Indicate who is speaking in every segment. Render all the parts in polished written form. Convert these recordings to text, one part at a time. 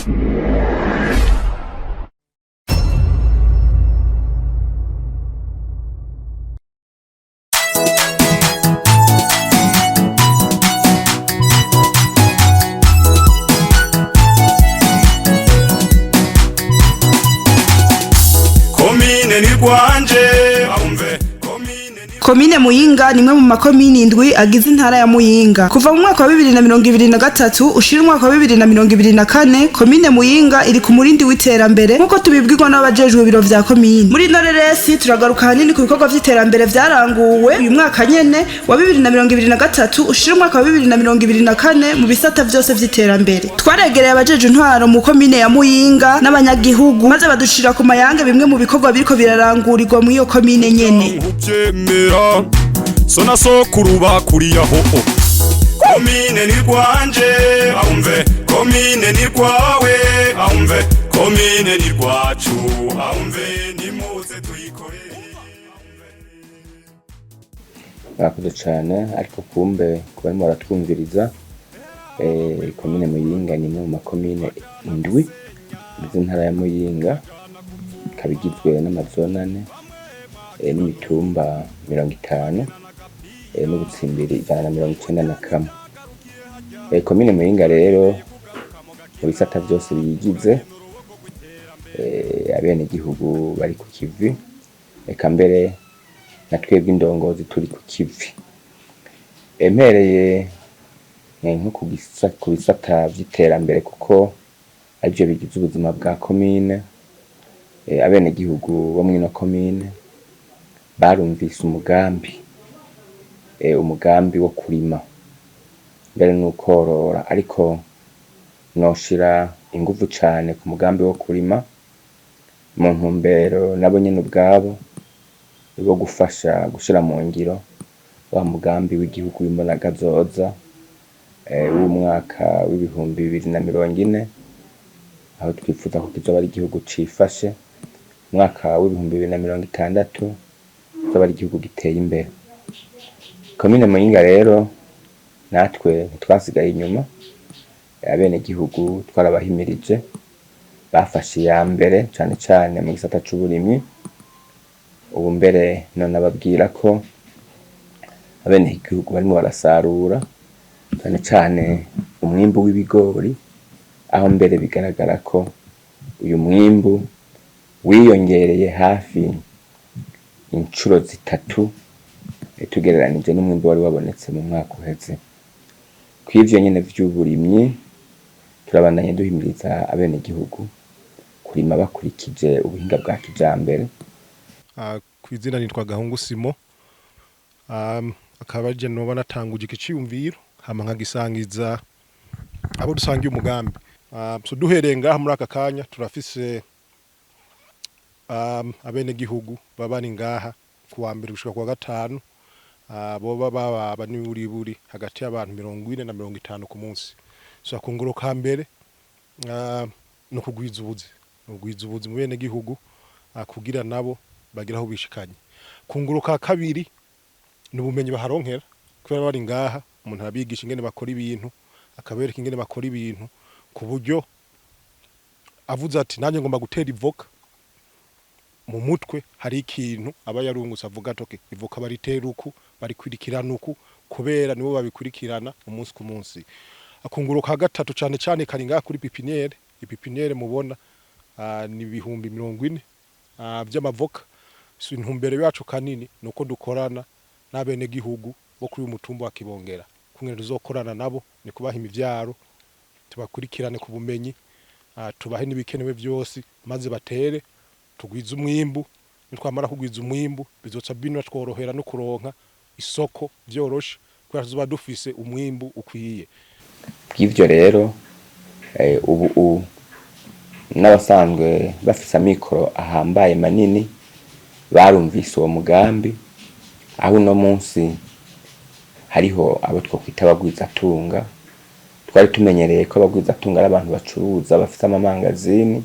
Speaker 1: Komine ni rwanje umve.
Speaker 2: Komine Muyinga ni imwe mu makomini indwi agize intara ya Muyinga. Kuva mu mwaka wa 2023 ushira umwaka wa 2024, Komine Muyinga iri ku murindi w'iterambere nk'uko tubibwirwa n'abajejwe ibiro vya komine. Muri ino reresi turagaruka ahanini ku bikorwa vy'iterambere vyaranguwe uyu mwaka nyene wa 2023 ushira umwaka wa 2024 mu bisata vyose vy'iterambere. Twaregereye abajejwe intwaro mu komine ya Muyinga n'abanyagihugu, maze badushira ku mayange bimwe mu bikorwa biriko birarangurirwa muri iyo komine nyene.
Speaker 1: Nkubyemera so na sokuru bakuriyaho. Komine ni rwanje umve, komine ni rwawe umve, komine ni rwacu umve, nimuze tuyikorere.
Speaker 3: Murakoze cyane. Ariko kumbe ku barimo baratwumviriza, komine Muyinga ni imwe mu makomine indwi igize intara ya Muyinga, ikaba igizwe n'amazone ane, n'imitumba 50, n'ubutsimbiri 191. Komine Muyinga rero, mu bisata byose biyigize, abenegihugu bari ku kivi, eka mbere na twebwe indongozi turi ku kivi. Mpereye nko ku bisata vy'iterambere, kuko arivyo bigize ubuzima bwa komine, abenegihugu bo mw'ino komine barumvise umugambi, umugambi wo kurima mbere n'ukworora, ariko noshira inguvu cane ku mugambi wo kurima mu ntumbero nabo nyene ubwabo wo gufasha gushira mu ngiro wa mugambi w'igihugu w'imbonakazoza w'umwaka w'2040, aho twifuza ko kizoba ari igihugu cifashe, umwaka w'2060 kizoba ari igihugu giteye imbere. Komine Muyinga rero natwe ntitwasigaye inyuma. Abenegihugu twarabahimirije, bafashe iya mbere cane cane mu gisata c'uburimyi. Ubu mbere none ababwira ko abenegihugu barimo barasarura cane cane umwimbu w'ibigori, aho mbere bigaragara ko uyu mwimbu wiyongereye hafi incuro zitatu, tugereranije n'umwimbu wari wabonetse mu mwaka uheze. Kw'ivyo nyene vy'uburimyi, turabandanya duhimiriza abenegihugu kurima bakurikije ubuhinga bwa kijambere.
Speaker 4: Kw'izina nitwa Gahungu Simo, akaba arije noba natanguje iki ciyumviro hama nkagisangiza abo dusangiye umugambi. So duhereye ngaha muri aka kanya turafise abenegihugu baba bari ngaha kuwa mbere gushika kuwa gatanu, boba bababa n'uburiburi hagati y'abantu 40 na 50 ku munsi. So akunguro ka mbere ni ukugwiza ubuzi, ni ukugwiza ubuzi mu benegihugu, kugira nabo bagira aho bishikanye. Kunguro ka kabiri ni ubumenyi baharonkera, kubera bari ngaha umuntu arabigisha ingene bakora ibintu, akabereka ingene bakora ibintu, ku buryo avuze ati nanjye ngomba gutera ivoka, mu mutwe hari ikintu aba yarungutse, avuga ati okay, ivoka baritera uku, barikurikirana uku, kubera nibo babikurikirana umunsi ku munsi. Akunguro ka gatatu cane cane kari ngaha kuri pépinière. Ipépinière mubona ni 40,000 vy'amavoka. So intumbero yacu kanini nuko dukorana n'abenegihugu bo kuri uyu mutumba wa Kibongera. Kumwe tuzokorana nabo ni kubaha imivyaro, tubakurikirane ku bumenyi, tubahe n'ibikenewe vyose, maze batere, tugwize umwimbu. Nitwamara kugwiza umwimbu, bizoca binatworohera no kuronka isoko vyoroshe, kubera tuzoba dufise umwimbu ukwiye.
Speaker 3: Bw'ivyo rero, ubu n'abasanzwe bafise amikoro ahambaye manini barumvise uwo mugambi, aho uno munsi hariho abo twokwita abagwizatunga. Twari tumenyereye ko abagwizatunga ari abantu bacuruza, bafise amamangazini,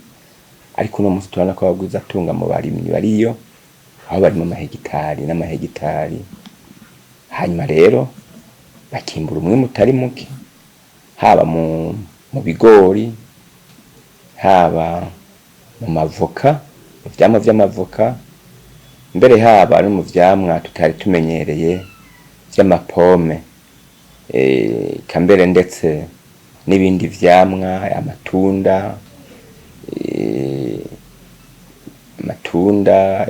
Speaker 3: ariko uno munsi turabona ko abagwizatunga mu barimyi bariyo, aho bari mu mahegitari n'amahegitari, hanyuma rero bakimbura umwimbu utari muke, haba mu bigori. Haba mu mavoka, mu vyamwa vy'amavoka, mbere haba no mu vyamwa tutari tumenyereye vy'amapome, eka mbere ndetse n'ibindi vyamwa, amatunda, amatunda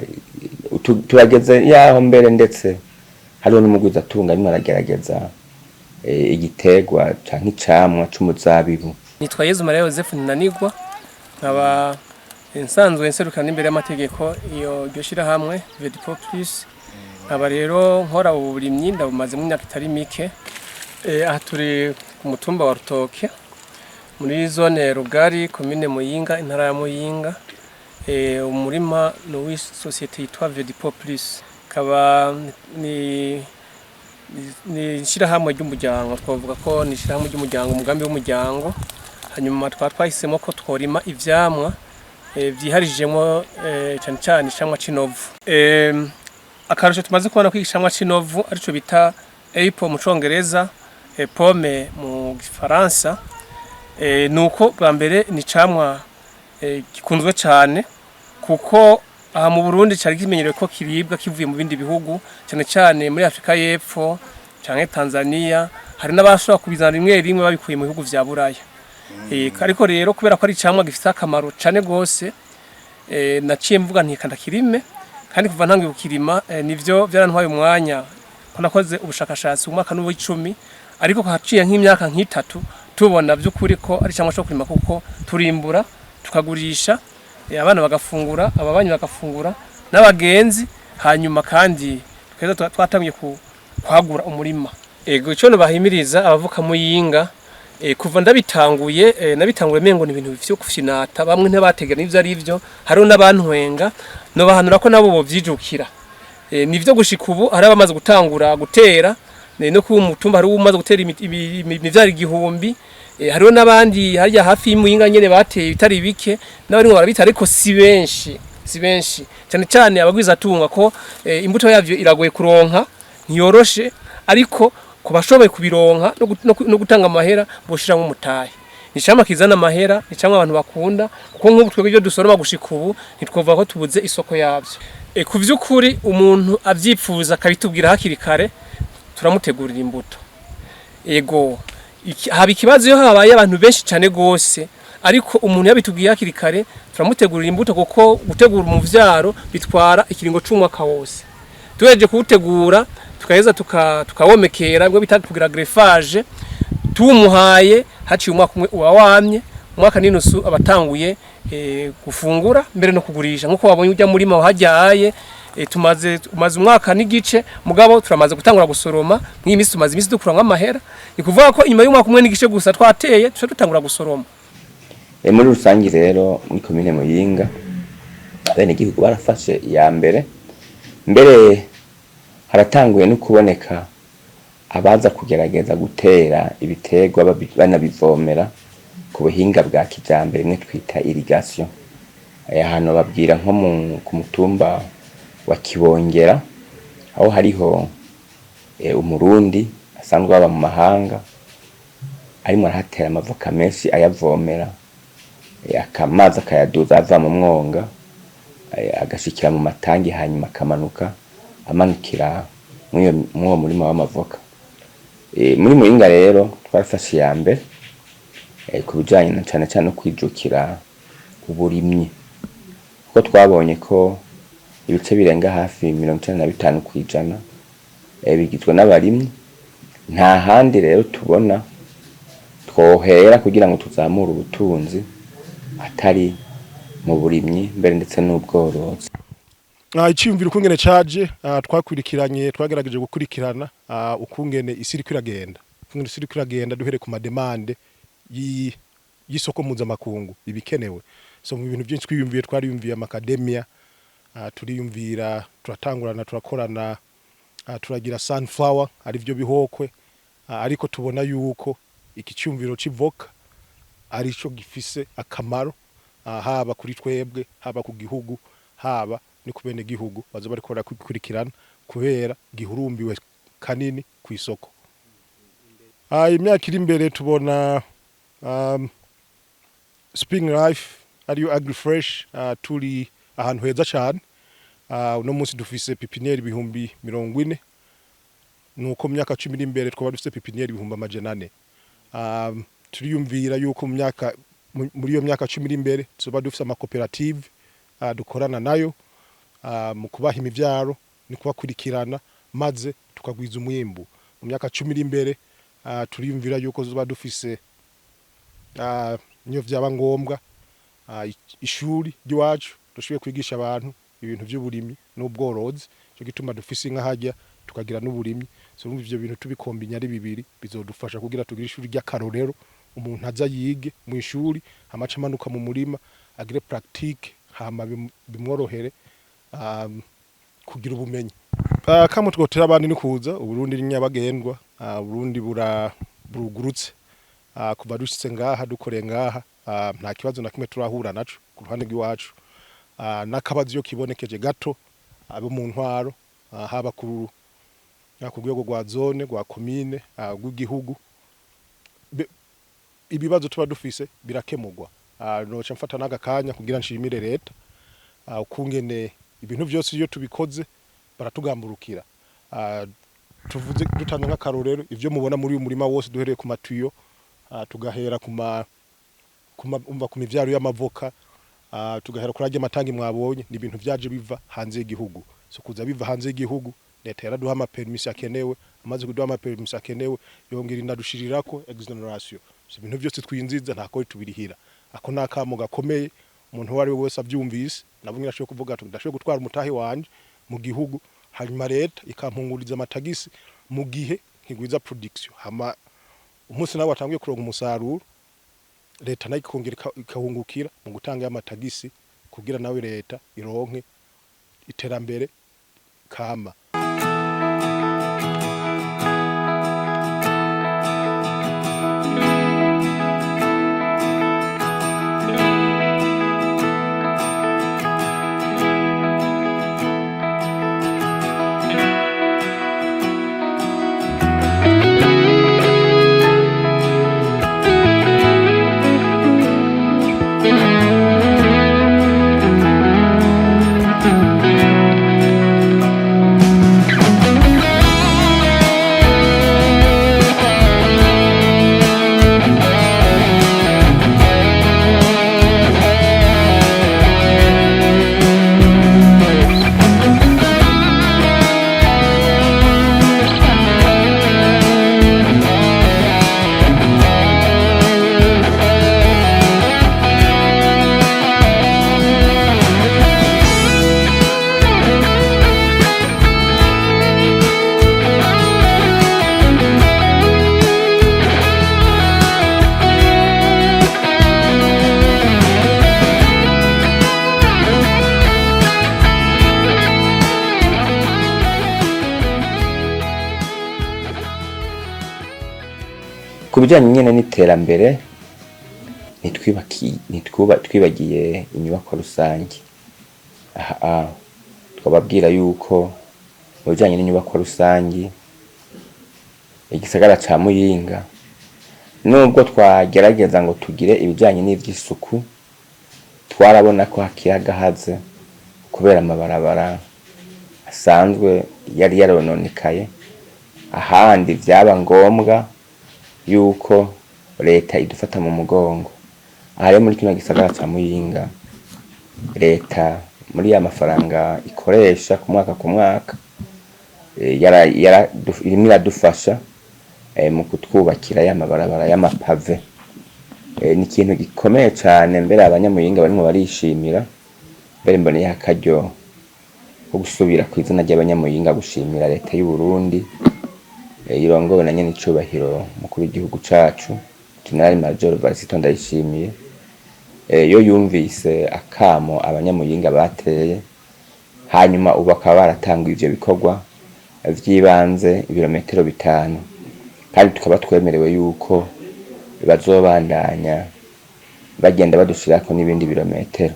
Speaker 3: turageze yaho mbere ndetse hariho n'umugwizatunga arimwo aragerageza igiterwa canke icamwa c'umuzabibu.
Speaker 5: Nitwa Yezu Mariya Yozefu Ntinanigwa, nkaba nsanzwe nserukana imbere y'amategeko iyo iryo shirahamwe Vedipo Plus, nkaba rero nkora ubu burimyi ndabumazemo imyaka itari mike. Aha turi ku mutumba wa Rutoke muri zone Rugari, komine Muyinga, intara ya Muyinga. Umurima ni uw'isosiyete yitwa Vedipo Plus, kaba ni ishirahamwe ry'umuryango, twavuga ko ni ishirahamwe ry'umuryango, umugambi w'umuryango. Hanyuma twaba twahisemo ko tworima ivyamwa vyiharijemwo cane cane icamwa c'inovu. Akarusho tumaze kubona ko icamwa c'inovu arico bita apple mu congereza, pomme mu gifaransa, nuko bwa mbere ni icamwa gikunzwe cane, kuko aha mu Burundi cari kimenyerewe ko kiribwa kivuye mu bindi bihugu, cane cane muri Afrika y'Epfo canke Tanzania. Hari n'abashobora kubizana rimwe rimwe babikuye mu bihugu vya Buraya. Ariko rero kubera ko ari icamwa gifite akamaro cane gose, naciye mvuga nti reka ndakirime. Kandi kuva ntanguye kukirima, nivyo vyarantwaye umwanya ko nakoze ubushakashatsi umwaka n'uw'icumi, ariko haciye nk'imyaka nk'itatu tubona vy'ukuri ko ari icamwa co kurima, kuko turimbura tukagurisha, abana bagafungura, ababanyi bagafungura n'abagenzi. Hanyuma kandi tweza twatangiye kwagura umurima. Ego, ico nobahimiriza abavuka Muyinga, kuva ndabitanguye, nabitanguye mengo ni ibintu vyo kufinata, bamwe ntibategera n'ivyo ari vyo, hariho n'abantwenga. Nobahanura ko nabo bovyijukira. Nivyo, gushika ubu hari abamaze gutangura gutera, no ku mutumba hari umaze gutera imivyaro 1000. Hariho n'abandi harya hafi y'Imuyinga nyene bateye bitari bike, n'abarimwo barabita, ariko si benshi, si benshi, cyane cyane abagwizatunga, ko imbuto yavyo iragoye kuronka, ntiyoroshe. Ariko ku bashoboye kubironka no gutanga amahera, boshiramwo umutahe. Ni icamwa kizana amahera, ni icamwa abantu bakunda, kuko nk'ubu twebwe ibyo dusoroma gushika ubu ntitwovuga ko tubuze isoko yavyo. Ku vy'ukuri umuntu avyipfuza akabitubwira hakiri kare, turamutegurira imbuto. Ego, haba ikibazo iyo habaye abantu benshi cane gose, ariko umuntu yabitubwiye hakiri kare turamutegurira imbuto, kuko gutegura umuvyaro bitwara ikiringo c'umwaka wose. Tuhejeje kuwutegura, tukaheza tukawomekera, bwo bita kugira greffage, tuwumuhaye haciye umwaka umwe uba wamye, umwaka n'inusu abatanguye gufungura mbere no kugurisha. Nkuko wabonye ujya murima wahajyaye, tumaze umaze umwaka n'igice, mugabo turamaze gutangura gusoroma. Mw'iyi minsi tumaze iminsi dukuramwo amahera. Ni kuvuga ko inyuma y'umwaka umwe n'igice gusa twateye, tuca dutangura gusoroma.
Speaker 3: Muri rusangi rero, muri komine Muyinga abenegihugu barafashe iya mbere, mbere haratanguye no kuboneka abaza kugerageza gutera ibiterwa banabivomera ku buhinga bwa kijambere, imwe twita irrigation. Hano babwira nko ku mutumba wa Kibongera, aho hariho umurundi asanzwe aba mu mahanga arimwo arahatera amavoka menshi, ayavomera, amazi akayaduza ava mu mwonga, agashikira mu matangi, hanyuma akamanuka amanukira mw'uwo murima w'amavoka. Muri Muyinga rero twarafashe iya mbere ku bijanye na cane cane no kwijukira uburimyi, kuko twabonye ko ibice birenga hafi 95% bigizwe n'abarimyi. Nta handi rero tubona twohera kugira ngo tuzamure ubutunzi atari mu burimyi, mbere ndetse n'ubworozi.
Speaker 4: Iciyumviro ukungene caje, twakwirikiranye, twagerageje gukurikirana ukungene isi iriko iragenda, ukungene isi iriko iragenda, duhere ku ma demandes y'isoko mpuzamakungu, ibikenewe. So mu bintu byinshi twiyumviye, twariyumviye ama macadamia, turiyumvira, turatangurana, turakorana, turagira sunflower, arivyo bihokwe, ariko tubona yuko iki cyumviro c'ivoka arico gifise akamaro, haba kuri twebwe, haba ku gihugu, haba ni ku bene gihugu baza bariko barakurikirana, kubera gihurumbiwe kanini ku isoko. Imyaka iri imbere tubona Spring Life ariyo Agrifresh, turi ahantu heza cyane. Uno munsi dufise pépinière 40,000, nuko mu myaka 10 iri imbere twaba dufise pépinière 400,000. Turiyumvira yuko mu myaka muri iyo myaka 10 iri imbere tuzoba dufise amakoperative dukorana nayo mu kubaha imivyaro ni kubakurikirana, maze tukagwiza umwimbu. Mu myaka 10 iri imbere turiyumvira yuko tuzoba dufise, niyo vyaba ngombwa, ishuri ry'iwacu dushoboye kwigisha abantu ibintu vy'uburimyi n'ubworozi. Cyo gituma dufise inka harya, tukagira n'uburimyi. So urumva ivyo bintu tubikombinya ari bibiri bizodufasha kugira tugire ishuri ry'akarorero, umuntu aza yige mu ishuri, hama ace amanuka mu murima agire pratique, hama bimworohere kugira ubumenyi. Kamo twotera abandi ni kuza. Uburundi ni nyabagendwa, Uburundi burugurutse. Kuva dushitse ngaha, dukoreye ngaha, nta kibazo na kimwe turahura naco ku ruhande rw'iwacu. N'akabazo iyo kibonekeje gato, abo mu ntwaro, haba ku rwego rwa zone, rwa komine, rw'igihugu, ibibazo tuba dufise birakemurwa. Noca mfata n'aka kanya kugira nshimire leta ukungene ibintu vyose iyo tubikoze baratugamburukira. Tuvuze dutanze nk'akarorero, ivyo mubona muri uyu murima wose, duhereye ku matuyo, tugahera umva ku mivyaro y'amavoka, tugahera kuri arya matangi mwabonye, ni ibintu vyaje biva hanze y'igihugu. So kuza biva hanze y'igihugu, leta yaraduha ama permis akenewe. Amaze kuduha ama permis akenewe, yongera inadushirirako exonération. So ibintu vyose twinziza nta kori tubirihira. Ako ni akamo gakomeye. Umuntu uwo ari we wese avyumvise nabo nyine ashobora kuvuga ati ndashoboye gutwara umutahe wanje mu gihugu, hanyuma leta ikampunguriza amatagisi mu gihe nkigwiza production, hama umunsi nawe watanguye kuronka umusaruro, leta nayo ikongera ikahungukira mu gutanga y'amatagisi kugira nawe leta ironke iterambere kama.
Speaker 3: Ku bijyanye nyine n'iterambere, twibagiye inyubako rusange. Aha twababwira yuko mu bijyanye n'inyubako rusange, igisagara ca Muyinga, nubwo twagerageza ngo tugire ibijyanye n'ivy'isuku, twarabona ko hakiri agahaze kubera amabarabara asanzwe yari yarononekaye. Ahandi vyaba ngombwa yuko leta idufata mu mugongo. Aha rero muri kino gisagara ca Muyinga, leta muri ya mafaranga ikoresha ku mwaka ku mwaka, irimo iradufasha mu kutwubakira ya mabarabara y'amapave. Ni ikintu gikomeye cane, mbere abanyamuyinga barimwo barishimira. Mbere mboneyeho akaryo ko gusubira kw'izina ry'abanyamuyinga gushimira leta y'u Burundi irongowe na nyenicubahiro mukuru w'igihugu cacu, General Major Varisito Ndayishimiye, yo yumvise akamo abanyamuyinga bateye, hanyuma ubu bakaba baratanguye ivyo bikorwa vy'ibanze, ibirometero 5, kandi tukaba twemerewe yuko bazobandanya bagenda badushirako n'ibindi birometero.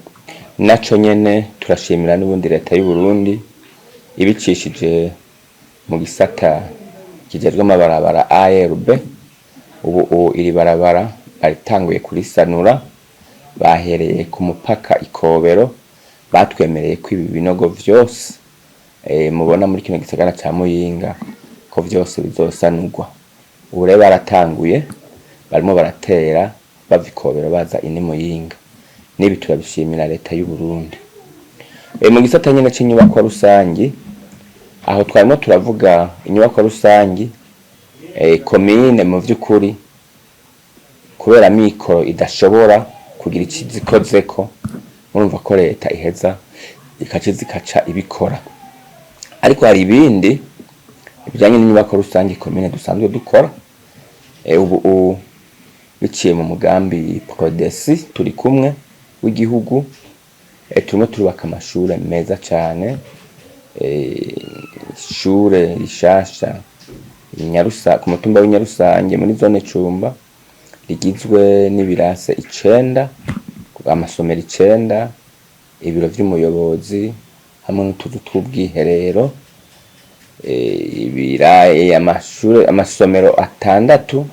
Speaker 3: Naco nyene turashimira n'ubundi leta y'u Burundi ibicishije mu gisata kijejwe amabarabara ARB. Ubu iri barabara baritanguye kurisanura. Bahereye ku mupaka Ikobero, batwemereye ko ibi binogo vyose mubona muri kino gisagara ca Muyinga ko vyose bizosanurwa. Ubu rero baratanguye, barimo baratera bava Ikobero baza ini Muyinga. N'ibi turabishimira leta y'u Burundi. Mu gisata nyene c'inyubakwa rusangi, aho twarimo turavuga inyubakwa rusangi, komine mu vy'ukuri kubera mikoro idashobora kugira ikizikozeko, murumva ko leta iheza ikaca zikaca ibikora. Ariko hari ibindi bijanye n'inyubako rusange komine dusanzwe dukora. Ubu biciye mu mugambi Prodesi turi kumwe w'igihugu, turimo turubaka amashure meza cane. Ishure rishasha ku mutumba w'Inyarusange muri zone Cumba rigizwe n'ibirase 9, amasomero 9, ibiro vy'umuyobozi hamwe n'utuzu tw'ubwiherero, amashure, amasomero 6,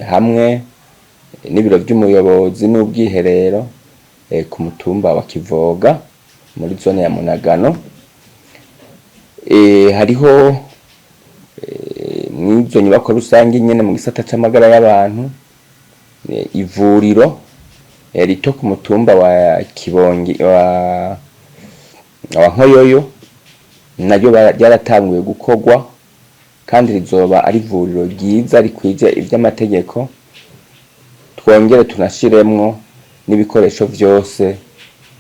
Speaker 3: hamwe n'ibiro vy'umuyobozi n'ubwiherero, ku mutumba wa Kivoga muri zone ya Munagano. Hariho mw'izo nyubako rusange nyene mu gisata c'amagara y'abantu, ivuriro rito ku mutumba wa Kibongi wa Nkoyoyo, naryo ryaratanguye gukorwa kandi rizoba ari ivuriro ryiza rikwije ivy'amategeko. Twongere tunashiremwo n'ibikoresho vyose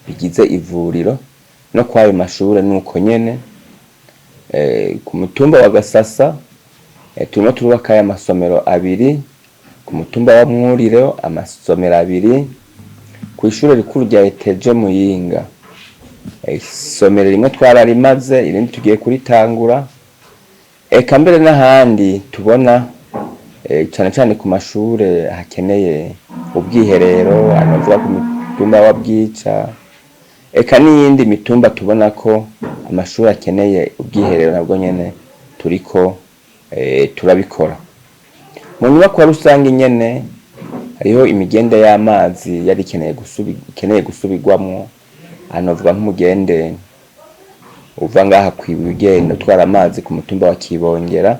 Speaker 3: bigize ivuriro. No kwayo mashure nuko nyene. Ku mutumba wa Gasasa, turimo turubaka aya masomero 2, ku mutumba wa Mwuriro amasomero 2, kw'ishure rikuru rya Eteje Muyinga isomero rimwe twararimaze, irindi tugiye kuritangura. Eka mbere n'ahandi tubona, cane cane ku mashure hakeneye ubwiherero, hanovuga ku mutumba wa Bwica, eka n'iyindi mitumba tubona ko amashuri akeneye ubwiherero, nabwo nyene turiko turabikora. Mu nyubakwa rusange nyene hariho imigende y'amazi yari ikeneye gusubirwamwo. Hanovuga nk'umugende uva ngaha kw'ibuye ugenda utwara amazi ku mutumba wa Kibongera,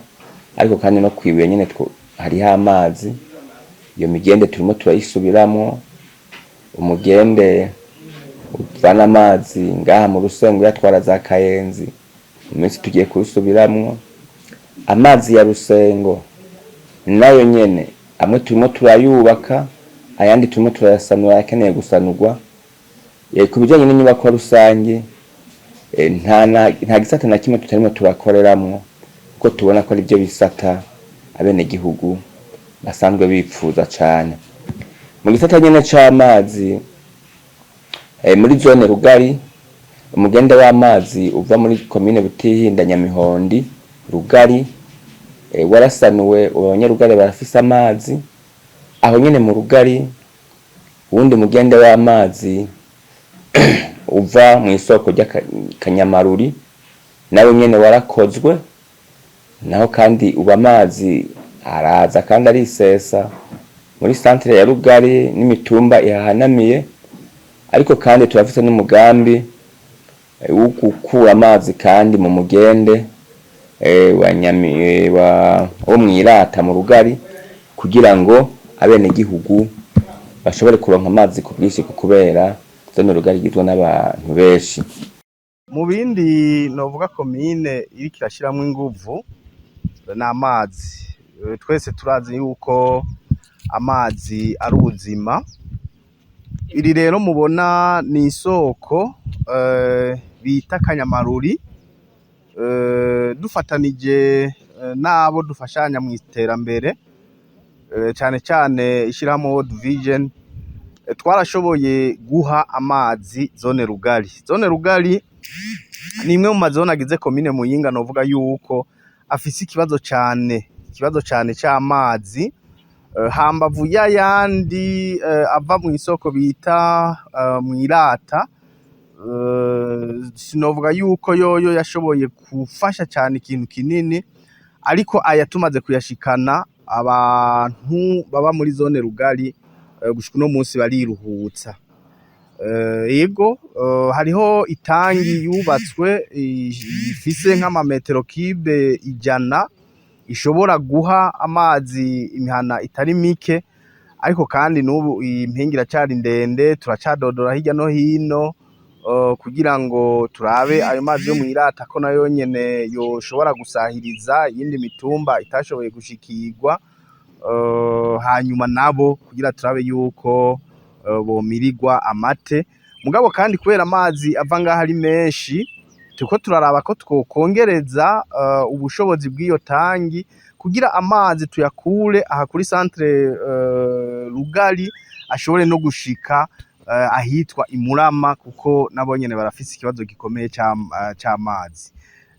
Speaker 3: ariko kandi no kw'ibuye nyene hariho amazi. Iyo migende turimo turayisubiramwo. Umugende uvana amazi ngaha mu Rusengo uyatwara za Kayenzi, mu minsi tugiye kuwusubiramwo. Amazi ya Rusengo nayo nyene amwe turimo turayubaka, ayandi turimo turayasanura akeneye gusanurwa. Ku bijanye n'inyubakwa rusange, nta gisata na kimwe tutarimo turakoreramwo, kuko tubona ko arivyo bisata abenegihugu basanzwe bipfuza cane. Mu gisata nyene c'amazi, muri zone Rugari, umugende w'amazi uva muri komine Butihinda, Nyamihondi, Rugari, warasanuwe, ubu abanyarugari barafise amazi. Aho nyene mu Rugari, uwundi mugende w'amazi uva mw'isoko ry'Akanyamaruri nawe nyene warakozwe, naho kandi ubu amazi araza kandi arisesa muri santere ya Rugari n'imitumba ihahanamiye. Ariko kandi turafise n'umugambi wo gukura amazi kandi mu mugende wo mw'Irata mu Rugari, kugira ngo abenegihugu bashobore kuronka amazi ku bwinshi, kubera zone Rugari igizwe n'abantu benshi.
Speaker 6: Mu bindi novuga komine iriko irashiramwo inguvu n'amazi. Twese turazi yuko amazi ari ubuzima. Iri rero mubona ni isoko bita Kanyamaruri, dufatanije n'abo dufashanya mw'iterambere, cane cane ishirahamwe World Vision, twarashoboye guha amazi zone Rugari. Zone Rugari ni imwe mu mazone agize komine Muyinga novuga yuko afise ikibazo cane c'amazi, hambavu y'ayandi ava mw'isoko bita mw'Irata. Sinovuga yuko yoyo yashoboye gufasha cane ikintu kinini, ariko aya tumaze kuyashikana abantu baba muri zone Rugari. Gushika uno munsi bariruhutsa. Ego, hariho itangi yubatswe ifise nk'amametero kibe 100, ishobora guha amazi imihana itari mike, ariko kandi n'ubu iyi mpinga iracari ndende. Turacadodora hirya no hino kugira ngo turabe ayo mazi yo mw'irata ko nayo nyene yoshobora gusahiriza iyindi mitumba itashoboye gushikirwa, hanyuma nabo kugira turabe yuko bomirirwa amate. Mugabo kandi kubera amazi ava ngaho ari menshi, turiko turaraba ko twokongereza ubushobozi bw'iyo tangi kugira amazi tuyakure aha kuri centre Rugari, ashobore no gushika ahitwa Imurama, kuko nabo nyene barafise ikibazo gikomeye c'amazi.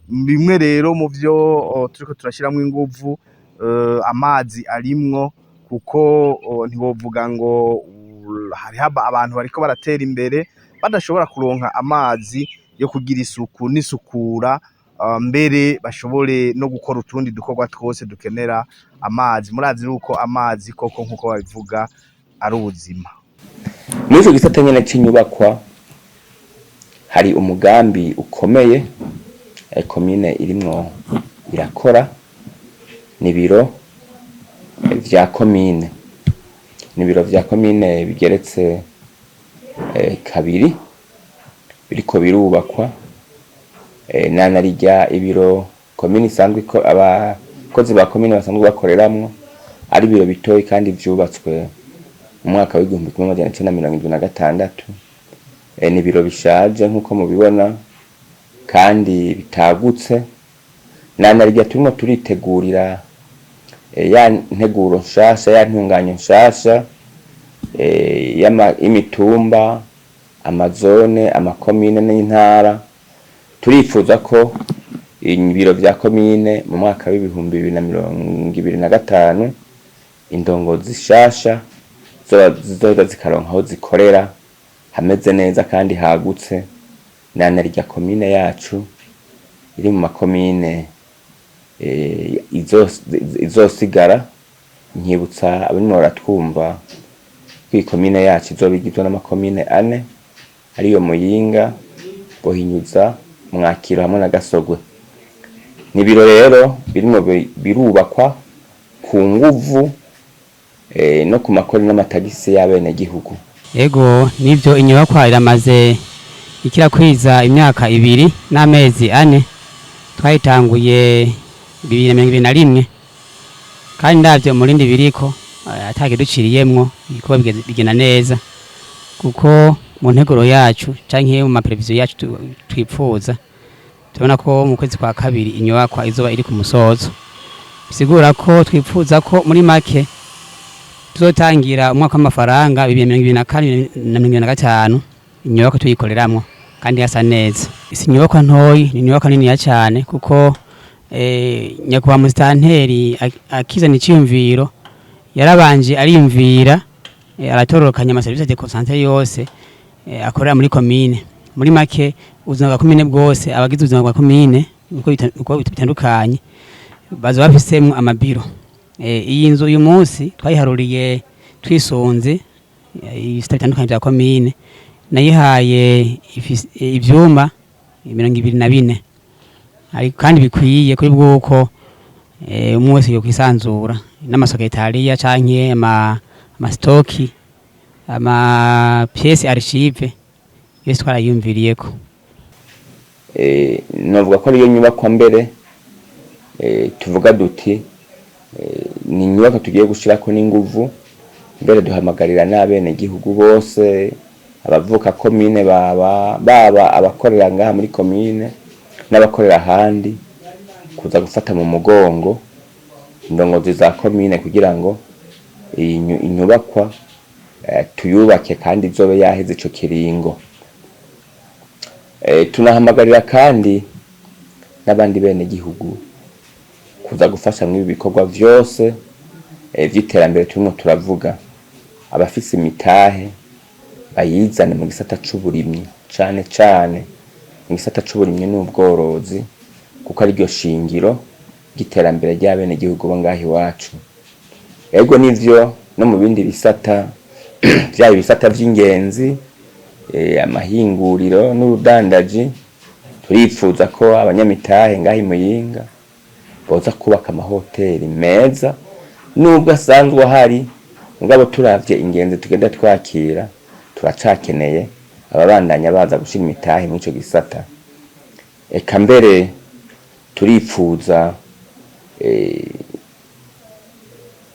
Speaker 6: Bimwe rero mu vyo turiko turashiramwo inguvu, amazi arimwo, kuko ntiwovuga ngo hariho abantu bariko baratera imbere badashobora kuronka amazi yo kugira isuku n'isukura, mbere bashobore no gukora utundi dukorwa twose dukenera amazi. Murazi yuko amazi koko, nk'uko babivuga, ari ubuzima.
Speaker 3: Muri ico gisata nyene c'inyubakwa hari umugambi ukomeye komine irimwo irakora, ni ibiro vya komine. Ni ibiro vya komine bigeretse kabiri, biriko birubakwa. Nanarirya ibiro komine isanzwe ko abakozi ba komine basanzwe bakoreramwo ari ibiro bitoyi kandi vyubatswe mu mwaka w'1976. Ni ibiro bishaje nk'uko mubibona kandi bitagutse. Nanarirya turimo turitegurira ya nteguro nshasha, ya ntunganyo nshasha y'imitumba, amazone, amakomine n'intara, turifuza ko ibiro vya komine mu mwaka w'2025 indongozi zishasha zizoza zikaronka aho zikorera hameze neza kandi hagutse. Nanarirya komine yacu iri mu makomine izosigara. Nkibutsa abarimo baratwumva ko iyi komine yacu izoba igizwe n'amakomine ane, ariyo Muyinga, Buhinyuza, Mwakiro hamwe na Gasogwe. Ni ibiro rero birimo birubakwa ku nguvu no ku makori n'amatagisi y'abenegihugu.
Speaker 7: Ego, nivyo, inyubakwa iramaze ikirakwiza imyaka 2 n'amezi 4. Twayitanguye 2021, kandi ndavyo murindi biriko atakiduciriyemwo, ibikorwa bigenda neza, kuko mu nteguro yacu canke mu ma prévisions yacu twipfuza, tubona ko mu kwezi kwa kabiri inyubakwa izoba iri ku musozo. Bisigura ko twipfuza ko muri make tuzotangira umwaka w'amafaranga 2024 na 2025 inyubakwa tuyikoreramwo kandi hasa neza. Si inyubakwa ntoyi, ni inyubakwa niniya cyane, kuko nyakubahwa musitanteri akizana iciyumviro yarabanje ariyumvira, aratororokanya ama services déconcentrés yose akorera muri komine. Muri make, ubuzima bwa komine bwose, abagize ubuzima bwa komine uko bitandukanye baza bafisemwo amabiro. Iyi nzu uyu munsi twayiharuriye twisunze ibisata bitandukanye vya komine. Nayihaye ivyumba 24, ariko kandi bikwiye kuri bwuko umwe wese yokwisanzura n'amasoketariya canke ama stocks, ama pièces archives yose twarayumviriyeko.
Speaker 3: Novuga ko ariyo nyubakwa mbere tuvuga duti ni inyubakwa tugiye gushirako n'inguvu. Mbere duhamagarira n'abenegihugu bose, abavuka komine, baba abakorera ngaha muri komine n'abakorera ahandi, kuza gufata mu mugongo indongozi za komine kugira ngo iyi inyubakwa tuyubake kandi izobe yaheze ico kiringo. Tunahamagarira kandi n'abandi bene gihugu kuza gufasha mw'ibi bikorwa vyose vy'iterambere turimo turavuga. Abafise imitahe bayizane mu gisata c'uburimyi, cane cane mu gisata c'uburimyi n'ubworozi, kuko ariryo shingiro ry'iterambere ry'abenegihugu bo ngaha iwacu. Ego nivyo, no mu bindi bisata Vyaba ibisata vy'ingenzi, amahinguriro n'urudandaji. Turifuza ko abanyamitahe ngaha i Muyinga boza kubaka amahoteli meza, nubwo asanzwe ahari, mugabo turavye ingenzi tugenda twakira, turacakeneye ababandanya baza gushira imitahe mw'ico gisata. Eka mbere turifuza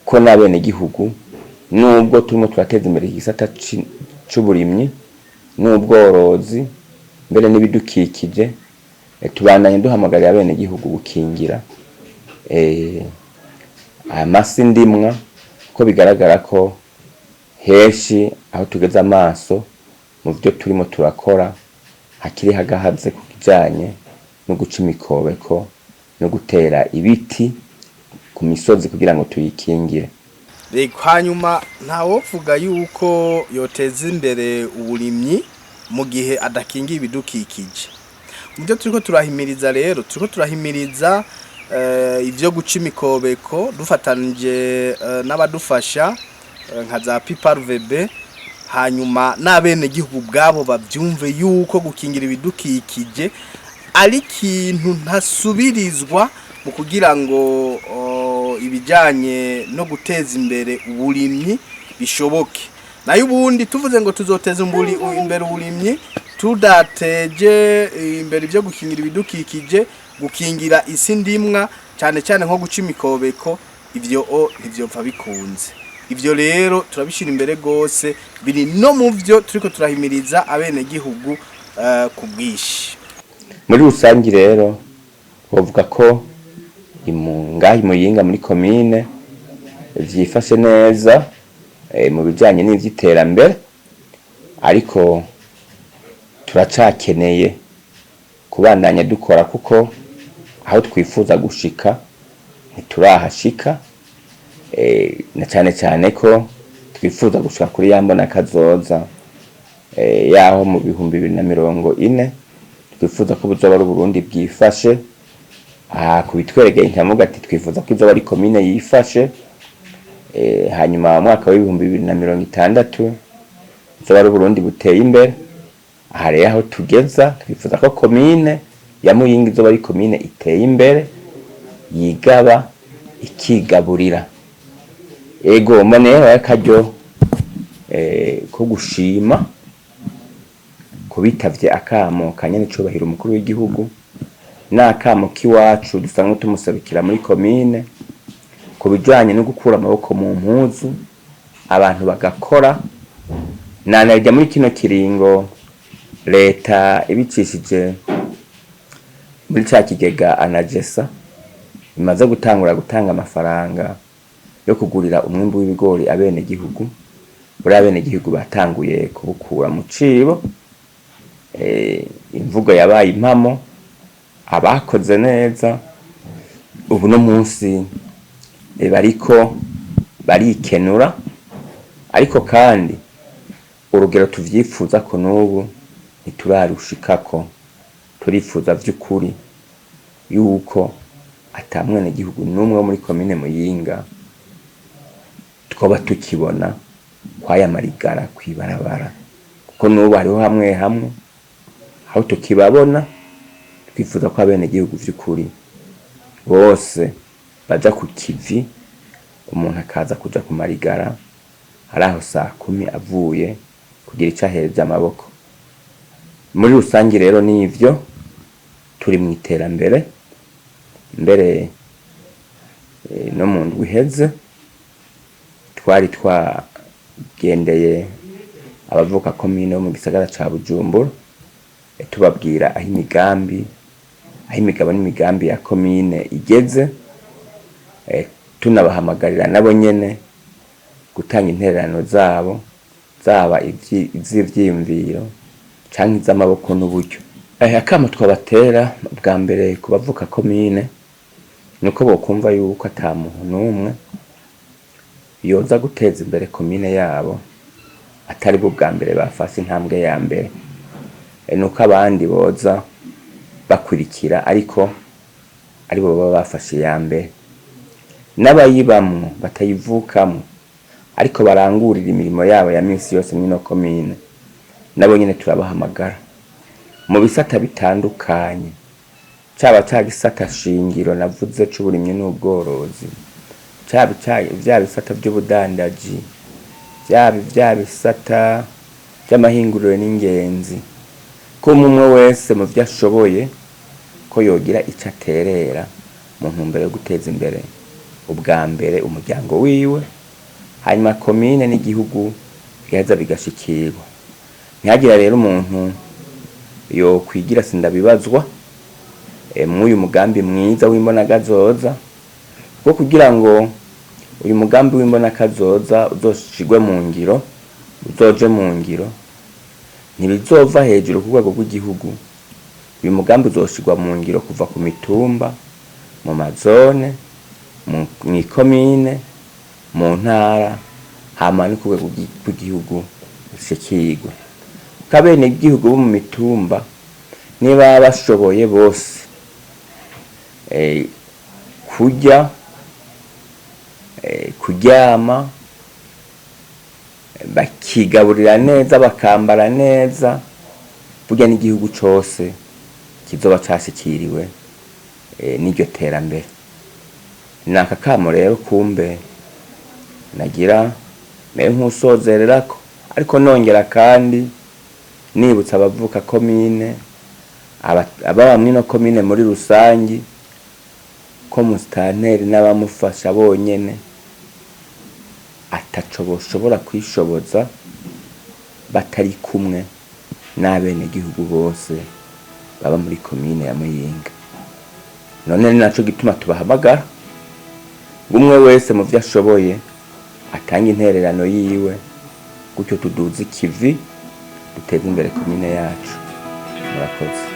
Speaker 3: ko n'abenegihugu, nubwo turimo turateza imbere igisata c'uburimyi n'ubworozi mbere n'ibidukikije, tubandanye duhamagarira abenegihugu gukingira amasi ndimwa, ko bigaragara ko henshi aho tugeze amaso mu byo turimo turakora hakiri hagahaze ku kijanye no guca imikobeko no gutera ibiti ku misozi kugira ngo tuyikingire.
Speaker 6: Reka hanyuma ntawovuga yuko yoteza imbere uburimyi mu gihe adakingiye ibidukikije. Mu byo turiko turahimiriza rero, turiko turahimiriza ivyo guca imikobeko dufatanije n'abadufasha nka za PIPARVB, hanyuma n'abenegihugu ubwabo bavyumve yuko gukingira ibidukikije ari ikintu ntasubirizwa mu kugira ngo ibijanye no guteza imbere uburimyi bishoboke. Nayo ubundi tuvuze ngo tuzoteza imbere uburimyi tudateje imbere ibyo gukingira ibidukikije, gukingira isi ndimwa, cyane cyane nko guca imikobeko, ivyo ntivyopfa bikunze. Ivyo rero turabishira imbere gose, biri no mu vyo turiko turahimiriza abenegihugu ku bwinshi.
Speaker 3: Muri rusangi rero bavuga ko ngaha i Muyinga muri komine vyifashe neza mu bijanye n'ivy'iterambere, ariko turacakeneye kubandanya dukora kuko aho twifuza gushika ntiturahashika, na cane cane ko twifuza gushika kuri ya mbona kazoza yaho mu 2040 twifuza ko buzoba ari Uburundi bwifashe. Aha kubitweregeye nkavuga ati twifuza ko izoba ari komine yifashe, hanyuma mu mwaka w'2060 izoba ari Uburundi buteye imbere. Aha rero aho tugeza twifuza ko komine ya Muyinga izoba ari komine iteye imbere, yigaba ikigaburira. Ego mboneye akaryo ko gushima kubitavye akamo ka nyenecubahiro umukuru w'igihugu n'akamo k'iwacu dusanzwe tumusabikira muri komine ku bijanye no gukura amaboko mu mpuzu, abantu bagakora. Nanarya muri kino kiringo leta ibicishije muri ca kigega anagesa imaze gutangura gutanga amafaranga yo kugurira umwimbu w'ibigori abenegihugu, buri abenegihugu batanguye kubukura mu cibo. Imvugo yabaye impamo, abakoze neza ubu no munsi bariko barikenura, ariko kandi urugero tuvyifuza ko n'ubu ntiturarushikako. Turifuza vy'ukuri yuko ata mwenegihugu n'umwe wo muri komine Muyinga twoba tukibona kwaya marigara kw'ibarabara, kuko n'ubu hariho hamwe hamwe aho tukibabona. Twifuza ko abenegihugu vy'ukuri bose baja ku kivi, umuntu akaza kuja ku marigara ari aho saa 10 avuye kugira ico ahereza amaboko. Muri rusangi rero nivyo turi mu iterambere mbere, no mu ndwi iheze twari twagendeye abavuka komine bo mu gisagara ca Bujumbura, tubabwira aho imigambi, aho imigabo n'imigambi ya komine igeze, tunabahamagarira nabo nyene gutanga intererano zabo, zaba iz'ivyiyumviro canke iz'amaboko n'uburyo. Akamo twabatera bwa mbere ku bavuka komine nuko bokumva yuko ata muntu n'umwe yoza guteza imbere komine yabo atari bo bwa mbere bafashe intambwe ya mbere. Nuko abandi boza bakurikira, ariko aribo baba bafashe iya mbere. N'abayibamwo batayivukamwo ariko barangurira imirimo yabo ya minsi yose mw'ino komine, nabo nyene turabahamagara mu bisata bitandukanye, caba ca gisata shingiro navuze c'uburimyi n'ubworozi, caba vya bisata vy'ubudandaji, vyaba vya bisata vy'amahinguriro n'ingenzi, ko umwe wese mu vyo ashoboye ko yogira ico aterera mu ntumbero yo guteza imbere ubwa mbere umuryango wiwe, hanyuma komine n'igihugu bigaheza bigashikirwa. Ntihagire rero umuntu yokwigira sindabibazwa mw'uyu mugambi mwiza w'imbonakazoza, kuko kugira ngo uyu mugambi w'imbonakazoza uzoshirwe mu ngiro, uzoje mu ngiro, ntibizova hejuru ku rwego rw'igihugu. Uyu mugambi uzoshirwa mu ngiro kuva ku mitumba, mu mazone, mw'ikomine, mu ntara, hama no ku rwego rw'igihugu ushikirwe. Kuko abenegihugu bo mu mitumba niba bashoboye bose kurya, kuryama, bakigaburira neza, bakambara neza, burya n'igihugu cose kizoba cashikiriwe n'iryo terambere. Ni aka kamo rero kumbe nagira mere nk'usozererako, ariko nongera kandi nibutsa abavuka komine, ababa mw'ino komine muri rusangi, ko musitanteri n'abamufasha bonyene ataco boshobora kwishoboza batari kumwe n'abenegihugu bose baba muri komine ya Muyinga. None ni naco gituma tubahamagara ngo umwe wese mu vyo ashoboye atange intererano yiwe, gutyo tuduze ikivi, duteze imbere komine yacu. Murakoze.